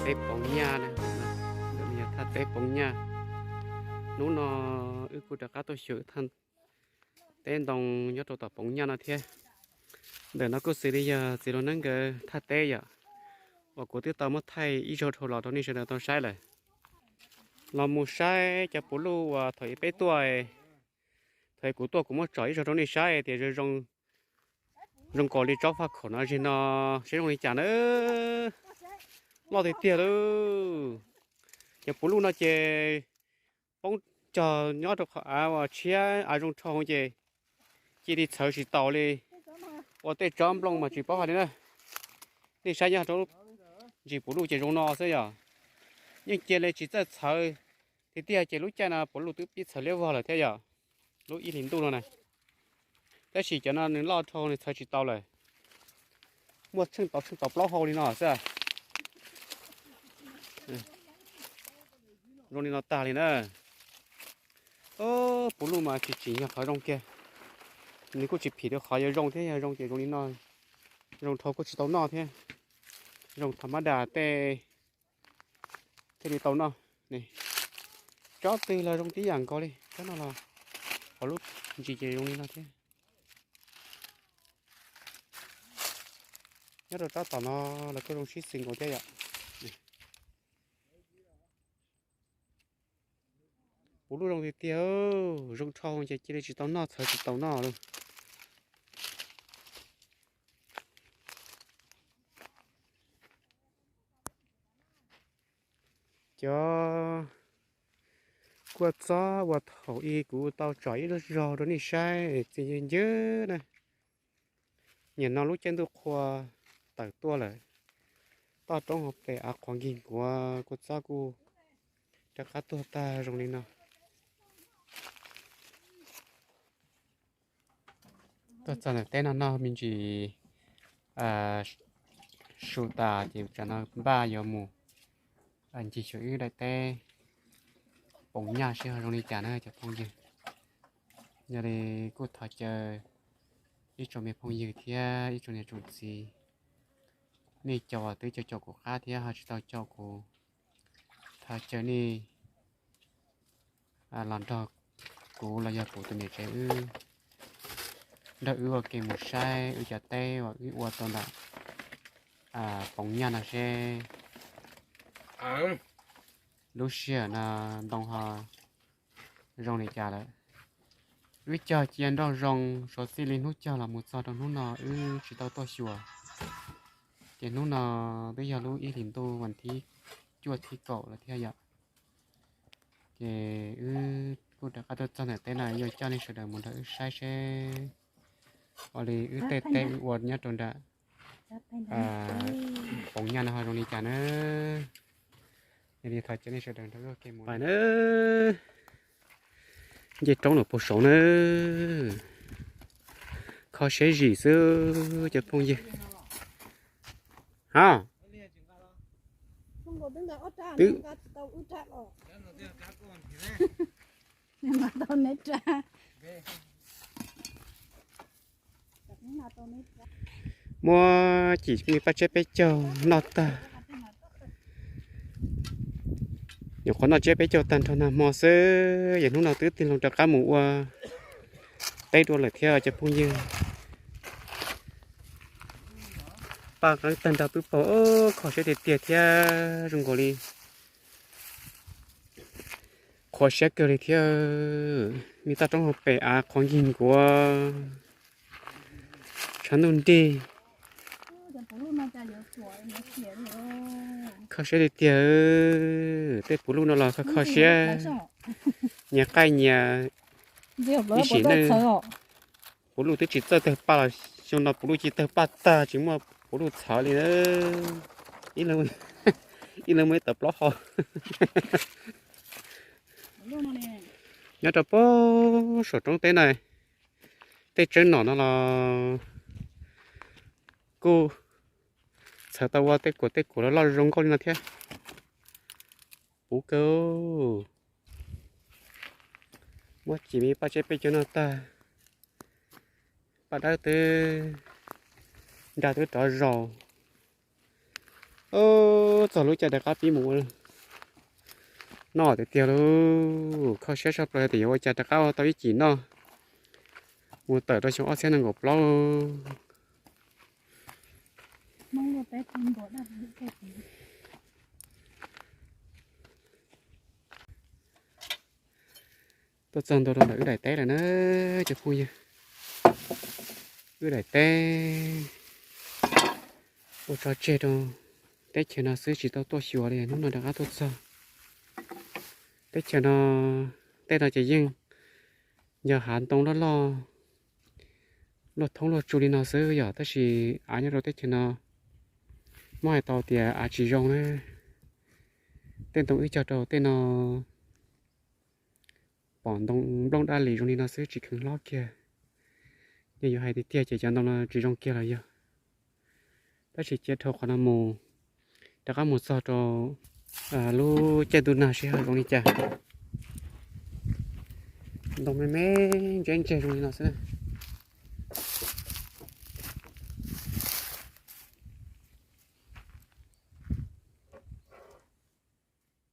teb Poov Nyaj na, ntawm no yog thaj teb Poov Nyaj. Hnub no wb kuj rov qab tuaj xyuas thaj teb ntoo nyob rau tom Poov Nyaj no thiab. Ntawm no kuj xws li yog txiv Laus Neeb nkawd thaj teb yom, uas kuv twb tau muab thaij ib zaug dhau los rau nej sawv daws tau saib lawm. Los mus saib cov puv luj uas thaum ub peb tuaj, thaum kuv tuaj kuv muab tsom ib zaug rau nej saib tias zoo zoo nkaus li tsob faj khaum no, zeg no saib zoo li cas na. Loj tiag tiag lauj. Cov puv luj no ces poob cog nyob rau qhov av uas tshiab av zoo dhau ces cia li txhawv tsis taus li. Ua tej tsob nplooj mas tsis paub hais li na. Nej saib nyob rau ntsis puv luj ces zoo no xwb yom. Yeej cia li tsis txawj txhawv tiag tiag ces lub caij no puv luj twb pib txhawv liab vog lawm thiab yom. Lub ib hlis ntuj no na. Tab sis cov no nws loj dhau nws txhawv tsis tau lawm. Muaj tsheej tau tsheej tau plaub hau li no xwb. Zoo li no tag li na. Puv luj mas tsis tsim nyog qhov zoo kiag. Nws kuj tsis phim rau qhov yuav zoo thiab, yog zoo ces zoo li no. Zoo dhau kuj tsis tau noj thiab. Zoo tham mab das tej thiaj li tau noj. Tsob twg los zoo tib yam nkaus li, tsob no los hauv lub ntsis ces zoo li no thiab. Nyob rau tsob tom no los kuj zoo sib xws nkaus thiab yom. Puv luj zoo tiag tiag, zoo dhau ces cia li tsis tau noj, txhawv tsis tau noj lauj. Cov kua txob uas thaum ub kuv tau tsom ib zaug rau nej saib txiv ncw ncw na. Nim no lub caij ntuj qhua tawm tuaj lawm, toj roob hauv pes av qhuav nkig nkuav, kua txob kuj rov qab tuag tag zoo li no. Tuaj txog ntawm teb no noj me ntsis su tas ces tsam no npaj yuav mus ncig xyuas wb daim teb Poov Nyaj seb ho zoo li cas na cov phooj ywg. Yog li kuj thov caw ib tsoom me phooj ywg thiab ib tsoom niam tsoom txiv, nej cov uas twb caum caum kuv qab thiab ho tsis tau caum kuv, thov caw nej los nrog kuv los yog kuv tus niam tsev wb, nrog wb ua ke mus saib wb cov teb uas wb ua tau ntawm Poov Nyaj no seb lub sij hawm no ntoo ho zoo li cas lawm. Wb cog cia nroj zoo suav txij li hnub cog los mus txog rau hnub no wb tsis tau tuaj xyuas. Ces hnub no twb yog lub ib hlis ntuj vas thib cuaj thib kaum lawm thiab yom. Ces wb kuj rov qab tuaj txog ntawm teb no yuav coj nej sawv daws mus nrog wb saib seb ua li wb tej teb wb ua nyob rau nram Poov Nyaj no ho zoo li cas na. Yog li thov caw nej sawv daws nrog wb ua ke mus na. Nce roob los puag saud na, kho siab zim xwb cov phooj ywg. Ha, twb muab cim me paj tsiab peb caug noj tag. Nyuam qhuav noj tsiab peb caug tag nrho nag hmo xwb, yog hnub no twb tig loo rov qab mus ua teb dua lawm thiab cov phooj ywg. Paj qeeb tag nrho pwb paug, kho siab tiag tiag thiab zoo nkaus li qhuav siab kawg li thiab. Me toj roob hauv pes av qhuav nkig nkuav, tshav ntuj nrig. Kho siab tiag tiag, tej puv luj no los kho kho siab, nyias qaij nyias ib sim neej. Puv luj twb tsis txawj tawg paj los xyoo no puv luj cia tawg paj tag tsis muaj puv luj txhawv li. Ib leeg muaj ib tawm plaub hau. Nyob rau puag saum roob teb na, tej tseeb nom no los kuj txhawv tau ua tej kuam tej kuam loj loj zoo nkauj li no thiab. Puv kawg. Muab cim me paj tsiab peb caug noj tag, paj dawb twb nra twb rov zaus. Txog lub caij rov qab pib mus ua noj tiag tiag lauj. Kho siab tshaj plaws tias yuav ua cas rov qab ua tau ib cim noj mus tawm rau xyoo ob txhiab nees nkaum plaub. Tuaj txog ntua rau ntawm wb daim teb lawm na cov phooj ywg. Wb daim teb ua tso tseg rau teb chaws no xwb tsis tau tuaj xyuas li, hnub no rov qab tuaj txog. Teb chaws no, tej no ces yeej yog hav ntoo loj loj, luaj thoob luaj tsu li no xwb yom, tab sis av nyob rau teb chaws no muab hais tau tias av tsis zoo na. Tej ntoo wb cog rau tej no pom ntoo nplooj dab li zoo li no xwb tsis kheev hlob kiag. Yog yuav hais tiag tiag ces cov ntoo no tsis zoo kiag los yog. Tab sis cia dhau qhov no mus, rov qab mus txog rau lub caij ntuj nag sij hawm zoo li cas. Ntoo me me ntseb ntseg zoo li no xwb na.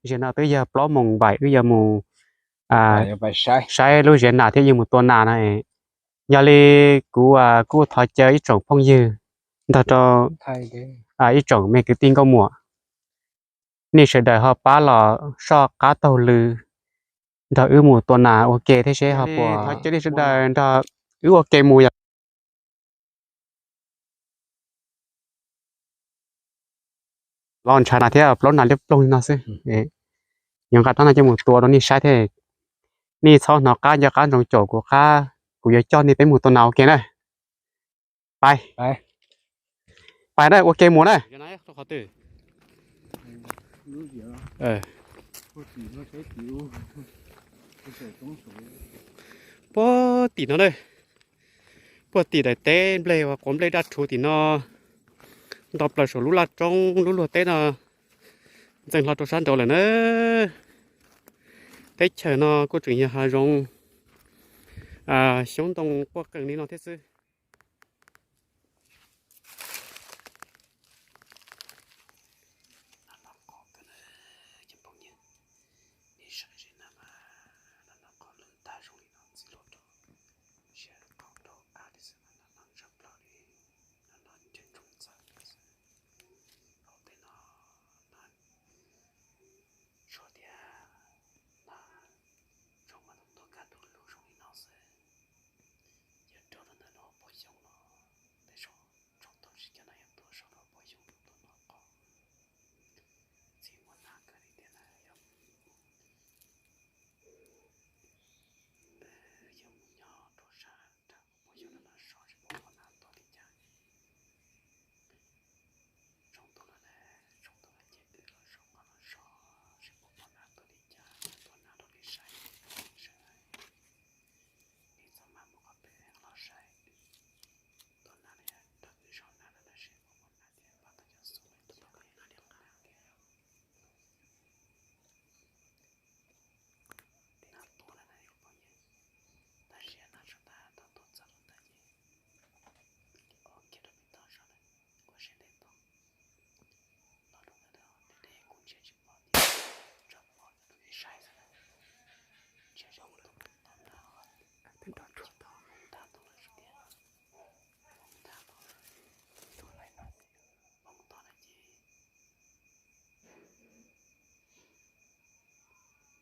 Zaum no twb yog plaub moos npaim, wb yuav mus saib lub zeb nas thiab yuav mus tua nas no. Yog li kuv kuj thov caw ib tsoom phooj ywg nrog rau ib tsoom me kwv tij nkauj muam, nej sawv daws ho pab los soj qab taug lw nrog wb mus tua nas ua ke thiab seb ho puas. Thov caw nej sawv daws nrog wb ua ke mus yom. Los ntshav nas thiab plaub nas liab ploog li no xwb. Yuav nqa rab no coj mus tua rau nej saib thiab. Nej txhob hnov qab nco qab ntsoov caum kuv qab, kuv yuav coj nej peb mus tua nas ua ke na. Pais, pais na, ua ke mus na. Puag tim no na, puag tim daim teb nplej uas quav nplej daj rhuv tim no, nto plaws saum lub laj roob lub luag teb no, ntxeev hlo rau sab nraud lawm na. Teb chaws no kuj tseem yog hav zoov, xyoob ntoo quaj qees li no thiab xwb. Hauv tej no, no, tshuav tias no, tsoom mas tuaj kaj tus lug zoo li no xwb. Yog raug rau ntawm no pog xyoob los, tej zaum tsoom tau tsis coj no yog tuaj sau rau pog xyoob tuaj no qhov txiv muaj nag kawg li tiag na yom. Yog mus nyob rau sab nrad pog xyoob no no so tsis pom pog nag tuaj li cas. Tsoom tus no na, tsoom tus no ces wb los so qhov no so seb puas pom nag tuaj li cas, tuaj nag rau nej saib, sawv daws. Nej txhob maj mus qhov pem los saib, tuaj nag no yog rau wb so nag no na seb puas pom nag thiab pab tau cov xub tuaj pom nag thiab pom nag thiab yom. Nag tuaj lawm na ib phooj ywg, tab sis nag tsuas tag tau tuaj txog rau ntawd ces ua kiag rau peb tog zog na, ua siab ntev tau. Los rau ntawd deb deb kuv ntsia tsis pom, tsuas pom rau nej saib xwb na. Ntsia zoo tau tag nrho, tag tau lawm tiag, tag tau lawm, poob tog na ces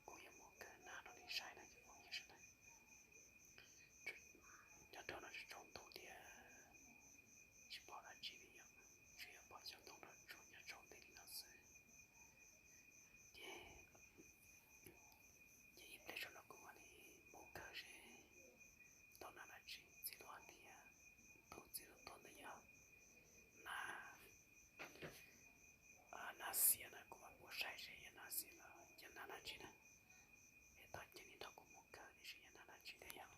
kuv yuav mus kawg nag rau nej saib na cov phooj ywg sawv daws. Cov rau no tsis tsaus ntuj tiag, tsis pom dab tsi li yom, tsuas yog pom xyoob ntoo nrog tsuag nyob tsaus ntuj li no xwb. Ces, ces ib pliag tsaus no kuv mam li mus kawg seb tau nag dab tsi. Txiv hluas hais tias tus txiv hluas tuaj ntawd yog nag, nag xiab na, kuv mam mus saib seb yog nag xiab los yog nag dab tsi na. Es thov caw nej nrog kuv mus kawg tiam sis yog nag dab tsi thiab yom.